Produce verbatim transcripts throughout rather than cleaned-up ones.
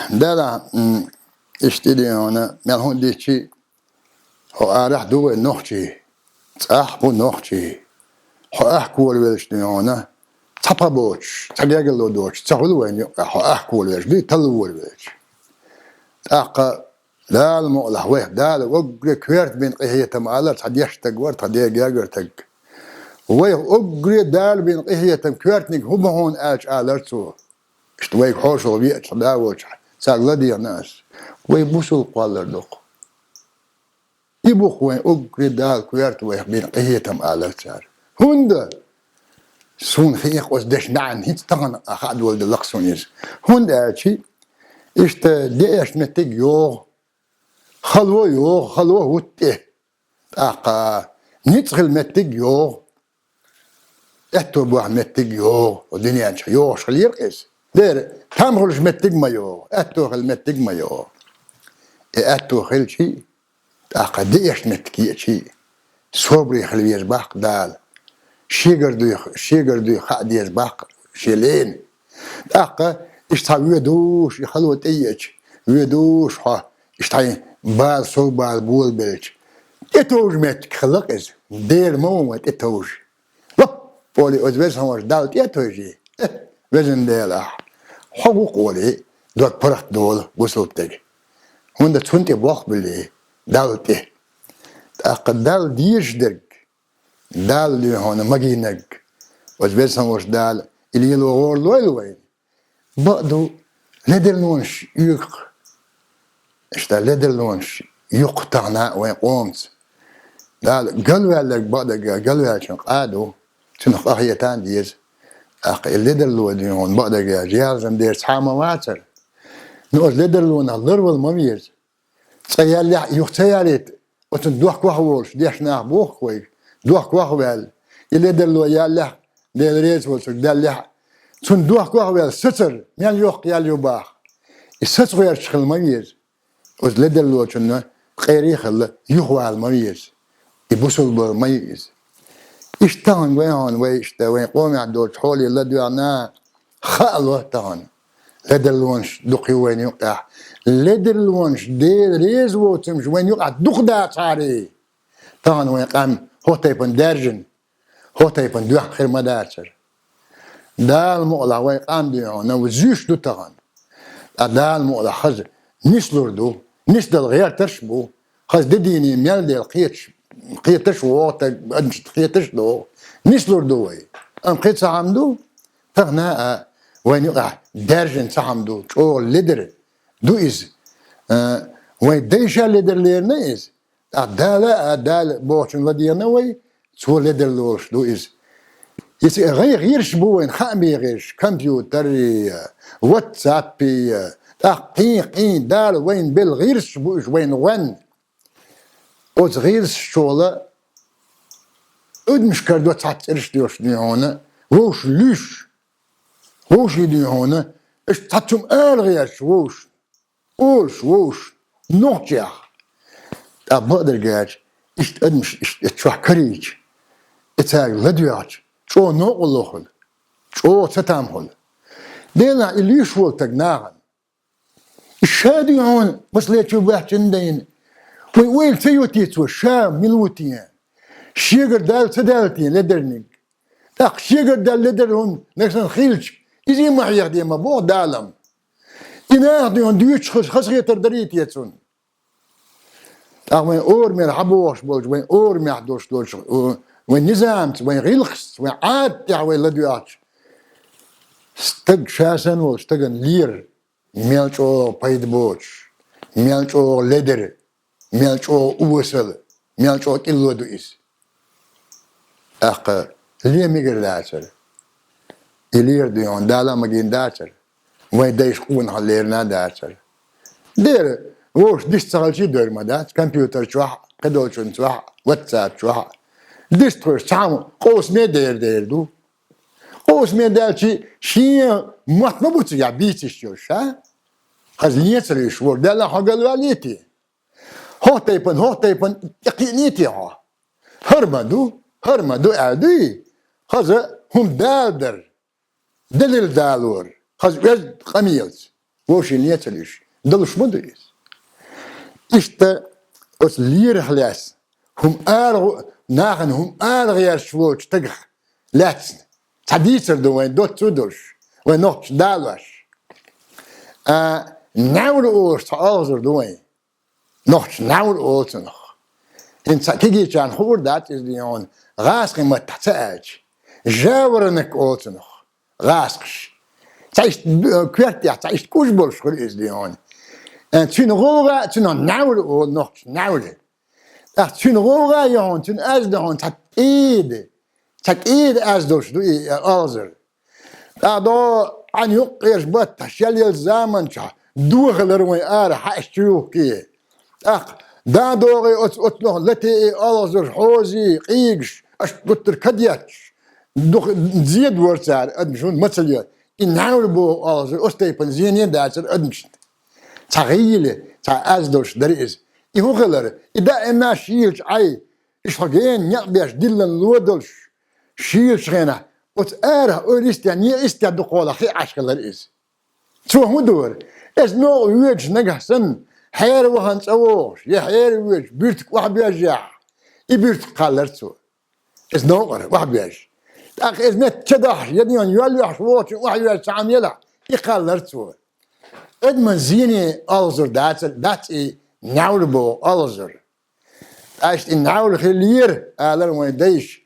Дала, м, иштта дийхьона, мел хӀун дичи, хьо арахь ду вай нохчий, цӀахь бу нохчий. Хьо ахь кола велча дийхьона, цхьа пхьа боцуш, цхьа гергарло доцуш, ца хуьлу вайн юкъа, хьо ахь кола велча, дуй талла вора велча. ТӀаккха Дала мукъалахь вайх, Дала уггаре коьрта бина къинхетам алар цхьа дешна стаг вара, тхан ден гергара стаг. Вайх уггаре Дала бина къинхетам коьртаниг хӀун бу хьуна аьлча алар цо. Иштта вайга хьошалгӀа веача, да волча, цаьрга ладегӀна ас. Вай бусулба кхоллар ду-кх. И бу-кх вайн уггаре Дала коьрта вайх бина къинхетам алар цара. ХӀунда? Суна хиъна оцу дешан маьӀна хӀинца тахана а хаа доладелла-кх суна иза. ХӀунда аьлча, иштта деэш меттиг йогӀу, хало йогӀу, хало хӀутту тӀе. ТӀаккха ницкъ хила меттиг йогӀу, аьтто бохьа меттиг йогӀу, дуьнен чу йогӀуш хилира иза. Дера, там хуьлуш меттиг ма йогӀу, аьтто хила меттиг ма йогӀу. И аьтто хилчи, тӀаккха деэш меттиг еачи, собаре хила веза баккха Дала. Шегара дуй, шегара дуй хаа деза баккха шен лена. ТӀаккха иштта цхьа воьдуш, и хало тӀееача, воьдуш хьо, иштта хьайн бала, сов бала болабелча, тӀетовжа меттиг хила-кх иза. Дера ма ву вай тӀетовжа. Лап олий оцу веза хьан ваша Далла тӀе а товжий. Э, везан Дела ахь, хьо ву-кх олий, дог паргӀатдолу бусулба стеган. ХӀунда цунна тӀе болх буьллий, Далла тӀе. ТӀаккха Далла дезаш дерг, Далла дуьхьал магийнарг, оцу веза хьан ваша Дала и лело гӀорлойла вайна. Бакъ ду, ледарлонаш оьгу-кх. Иштта ледарлонаш ю-кх тахана а вайн къомаца. Дала галваьлларг бакъдерг галваьллачун къа ду, цунах къахета а деза. ТӀаккха и ледарло дуьйна бакъдерг ялзам дерг цхьа а ма вацара. Но оцу ледарлонах ларвала ма веза. Цкъа яллехь а юха ца ялийта, оцунна дохко ваха волуш дешна нах боху-кх вайга, дохко ваха ваьлла. И ледарло яллехь, Дела реза волчуьнга даьллехь а, цунна дохко ваха ваьлла сацар мел йоккха ял ю баха. И саца гӀерташ хила ма веза. Оцу ледарлочунна къера а хилла, юхавала ма веза. И бусулба ма ю иза. Иштта тахана вай хьуна, вай иштта, вайн къомехь долчу хьоле ладоьгӀна, хаало тахана. Ледарлонаш дукха ю вайна юкъехь. Ледарлонаш Дела реза воцурш вайна юкъахь дукха дацахьара. Тахана вайн къам хӀокху тайпана даьржина, хӀокху тайпана доьхна хир ма дацара. Дала мукъалахь вайн къам дуьйна, зуьйш ду тахана. Ткъа Дала мукъалахь хаза нислур ду, нисдала гӀертарш а бу, хаза де дийне мел дела кхеташ, кхеташ а вогӀу, таг-, адамашна кхеташ а догӀу, нислур ду вай. Амма кхин цхьа хӀума ду, тахана а вайна юкъахь даьржина цхьа хӀума ду, чӀогӀа ледара ду иза. А, вайн дайша ледарлерина иза. ТӀаккха Дала а, Дала бохучун ладегӀна вай, цо ледарлолуш ду иза. Иза гӀай гӀирсаш бу вайна, хаамийн гӀирсаш, компьютерий, ватсаппий, тӀаккха кхин, кхин Дала вайна белла гӀирсаш бу уьш вайна гӀоьнна. Оцу гӀирсаш чула адамаш карадо цхьацца цӀераш доьшуш дуьйна хьуна, вовшах луьйш, вовшийн дуьйна хьуна, аша цхьаццум ала гӀерташ вовшах. Олуш вовшах, нохчех. ТӀаккха бакъдерг аьлча, иштта адамаш иштта чохь карийча, и цаьрга ладоьгӀча, чӀогӀа новкъарло хуьлу, чӀогӀа цатам хуьлу. Делахь и луьйш волу стаг нахана. И ша дуьйна хьуна маслечу баьхчина дайна. Вай ойла ца йоти цо, ша мила ву те? Шегара Далла ца даьлла те ледарниг? ТӀаккха шегара Далла ледар хӀума нагахь санна хилча, иза а ма хьехаде ма боху Дала-м. И наха дуьйна дуьйцуш хазахетар дарий те цунна? ТӀаккха вайн орамера хьабохуш болчу, вайн орамехь долуш долчу, о, вайн низамца, вайн гӀиллакхашца, вайн Ӏадатехь вай ладоьгӀча, стаг ша санна волу стагана лера, мел чӀогӀа пайда боцуш, мел чӀогӀа ледара, мел чӀогӀа осала, мел чӀогӀа кӀилло ду иза. ТӀаккха ле мегар дацара. И лера дуьйна Дала а магийна дацара. Вайн дайша къонахалла лерина а дацара. Дера, вовшах дист ца хилча а дойр ма дац, компьютер чохь а, кхидолчун чохь а, WhatsApp чохь а. Дист тхоьш цхьа хӀума къовсаме дер дер ду. Къовсаме даьлчи шен мотт ма бу цигахь бийцаш йолуш, ша? Хаза лецалуьйш вора, Далла хьо галваьллий те? ХӀокху тайпана, хӀокху тайпана тӀекхиъний те хьо? ХӀара ма ду, хӀара ма ду аьлла дуй? Хаза хӀума Дала дара, делил далора, хаза оьзда къамелаца. вовшийн лен ца луьйш, далуш ма ду иза. Иштта оцу лерах лаьцна, хӀума ала гӀо-, нахана хӀума ала гӀерташ волчу стагах лаьцна цхьа дийцар ду вайн доцца а долуш, вайн нохчаша далош. А, нӀаьвла олуш цхьа олхазар ду вайн. Нохчаша нӀаьвла олу цунах. ХӀинца кегийчарна хуур дац иза дийна, гӀазкхийн маттахь ца аьлча. Жаворонок олу цунах гӀазкхаша. Цхьа иштта, э, коьртехь, цхьа иштта кӀуж болуш хуьлу иза дийна. Э, цуьнан гӀовгӀа, цуьнан нӀаьвла олу нохчаша, нӀаьвла. ТӀаккха цуьнан гӀовгӀа а ю хьуна, цуьнан аз а ду хьуна, цхьа тӀеда, цхьа тӀеда аз долуш ду и, э, олхазар. ТӀаккха догӀу Ӏан юккъерчу баттахь, шел елла заманчохь, дохалара вайн ара хьаьжча юхке. ТӀаккха да догӀий оцу, оцунах латеи олхазар хьозий, къийгаш, аша гуттар кадетташ. Дух-, зен дора цара, адамаш хӀунда мацалла. И нӀаьвла боху олхазар, оцу тайпана зене а дацара адамашна. Цхьа гӀийла, цхьа аз долуш дара иза. И хӀун хилара? И даимна шийлачу Ӏай, иштта хьо гена некъ беш диллина ло долуш, шийлачу хенахь, оцу арахь ойла йистехь, некъа йистехь дукха хи Ӏаш хилара иза. Цо хӀун дора? Иза новкъа воьдуш нагахь санна, хьера вахана цӀа вогӀуш, я хьера воьдуш, буьртиг охьабоьжжехь, и буьртиг кхаллара цо. Иза новкъара охьабоьжча. ТӀаккха иза метта ча дахьаш, я дийна йол йохьуш вогӀучун охьавоьжча цхьа хӀума елахь, и кхаллара цо. Адаман зене олхазар дацара, дац и нӀаьвла боху олхазар. Иштта и нӀаьвла хиллера, алара вайн дайша.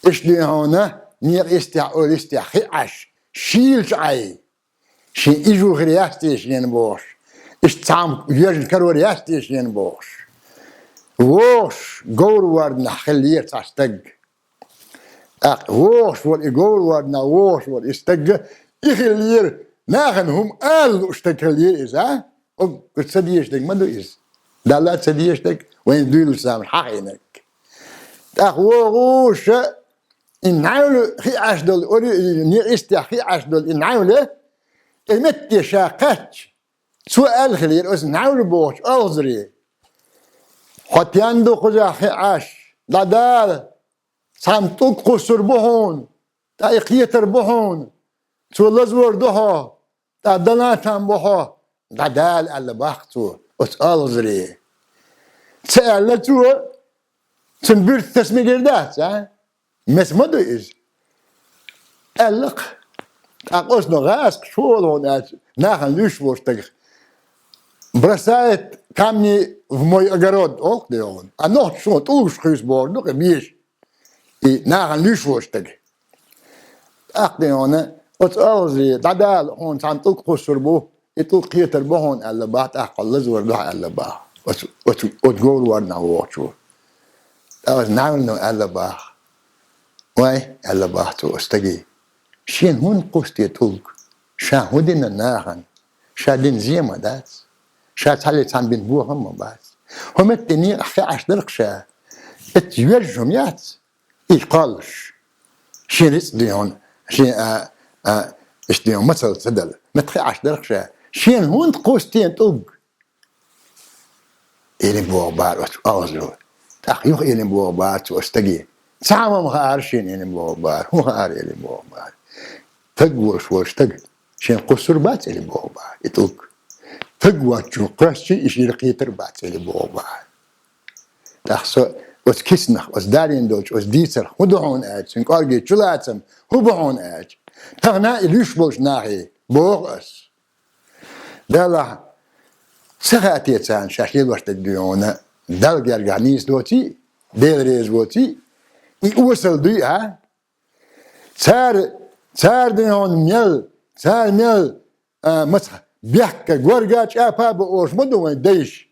Иштта дийна хьуна, некъа йистехь, ойла йистехь хи Ӏаш, шийлачу Ӏай. Шен ижу хир яц те шена бохуш. Иштта цхьамма йоьжна карор яц те шена бохуш. ВогӀуш говр-ворданахь хиллера цхьа стаг. ТӀаккха вогӀуш волу и говр-ворданахь вогӀуш волу и стаг, и хиллера, нахана хӀума ала лууш стаг хиллера иза, а? Оцу ца дезаш дерг ма ду иза. Далла ца дезаш дерг, вайн дуьйлалуш заманахь хьахийнарг. ТӀаккха вогӀуша, и нӀаьвла хи Ӏаш долу, ори-, некъа йистехь хи Ӏаш долу и нӀаьвла, и метте ша кхаьчча, цо аьлла хиллера оцу нӀаьвла бохучу олхазаре: «Хьо тен ду кхузахь хи Ӏаш, дӀадала, цхьамма тӀулг кхуссур бу хьуна, тӀаккха и кхетар бу хьуна, цо лазор ду хьо, тӀаккха далан там бу хьо, дӀадала», аьлла боху цо оцу олхазаре. Ца аьлла цо, цуьнан буьртиг таса мегар дац, а? Меца ма ду иза. Аьлла-кх. ТӀаккха оцу гӀазкхаша хӀун олу хьуна аьлча, нахана луьйш волчу стагах: «Бросает камни в мой огород», олу-кх дийна хьуна. А нохчаша тӀулгаш кхуьйсу бохург ду-кх и беша. И нахана луьйш волчу стага. ТӀаккха дийна хьуна, оцу олхазаре: «ДӀадала, хьуна цхьамма тӀулг кхуссур бу, и тӀулг кхетар бу хьуна», аьлла боху, тӀаккха лазор ду хьуна аьлла боху оцу, оцу, оцу говр-ворданахь вогӀучо. ТӀаккха оцу нӀаьвлано аьлла боху: «Вай, — аьлла боху цо оцу стаге, — шена хӀунда кхуссу те тӀулг? Ша хӀун дина нахана? Ша дина зен ма дац. Ша цхьалле цхьамма бина бохам ма бац. ХӀокху метте некъахь хи Ӏаш дара-кх ша. Эцца йоьжна хӀума яц и кхоллуш. Шен рицкъ дийна хьуна, шен, а, а, иштта дийна хьуна мацалла ца дала. Метта хи Ӏаш дара-кх ша. Шена хӀунда кхуссу те тӀулг?» Элира боху бара оцу олхазаро. ТӀаккха юха элира боху бара цо оцу стаге: «Цхьа а ма хаара шена, — элира боху бара, — хӀун хаара, — элира боху бара. — Стаг волуш волу стаг шена кхуссур бац, — элира боху бара, — и тӀулг. Стаг воцчо кхоьссича, и шена кхетар бац, — элира боху бара. ТӀаккха со оцу киснах, оцу далийна долчу оцу дийцарх хӀун ду хьуна аьлча, цуьнан кӀорге чулацам хӀун бу хьуна аьлча, тахана и луьйш болчу нахе боху ас». Далахь, ца хаьа те царна шаьш лелош дерг дийна хьуна, Далла гергахь нийса доций, Дела реза воций, и осал дуй, а? Цара, цара дийна хьуна мел, цара мел, а, маца бехка, горга, чӀапа а бу олуш ма ду вайн дайша.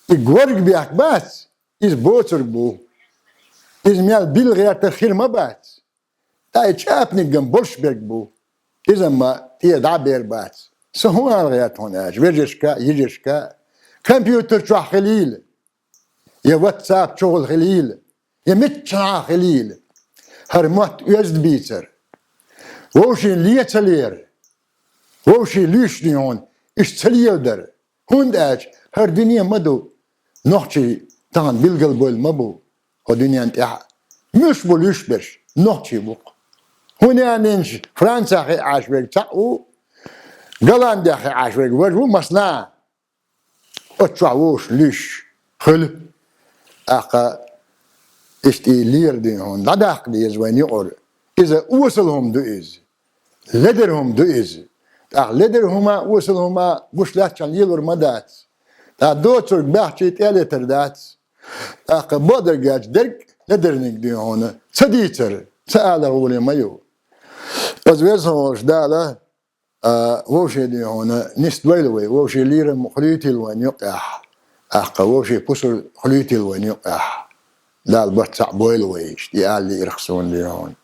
И горга бехк бац, иза боцург бу. Иза мел билла гӀертар хир ма бац. Ткъа и чӀапаниг-м болуш берг бу. Иза-м тӀера дӀа а бер бац. Со хӀун ала гӀерта хьуна аьлча, вежаршка, йижаршка, компьютер чохь хилийла, я WhatsApp чухула хилийла, я миччанхьа хилийла, хӀара мотт оьзда бийцар, вовшийн лен ца лер, вовшийн луьйш дийна хьуна, иштта ца леладар. ХӀунда аьлча хӀара дуьне ма ду нохчийн, тахана билгалбевлла ма бу хӀокху дуьненна тӀехь. Муьлш бу луьйш берш? Нохчий бу-кх. ХӀунда аьлча Францехь хи Ӏаш верг цхьаъ ву, Голландехь Ӏаш верг важа ву, масала, оццохь вовшах луьйш хуьлу. ТӀаккха иштта и лер дуьйна хьуна дӀадаккха деза вайна юкъара. Иза осал хӀума ду иза. Ледара хӀума ду иза. ТӀаккха ледара хӀума, осал хӀума гуш лаьттачхьана лелор ма дац. ТӀаккха доцург баьхчий тӀе а летар дац. ТӀаккха бакъдерг аьлча дерг ледарниг дуьйна хьуна. Ца дийцар, ца алар гӀоле ма ю. Аса веза хьо волуш Дала, а, вовшийн дуьйна хьуна нисдойла вай, вовшийн лерам хуьлуьйтийла вайна юкъехь. ТӀаккха вовшийн пусар хуьлуьйтийла вайна юкъехь. Дала барт цхьаъ бойла вай иштта, и ала лиъарх суна дуьйна хьуна.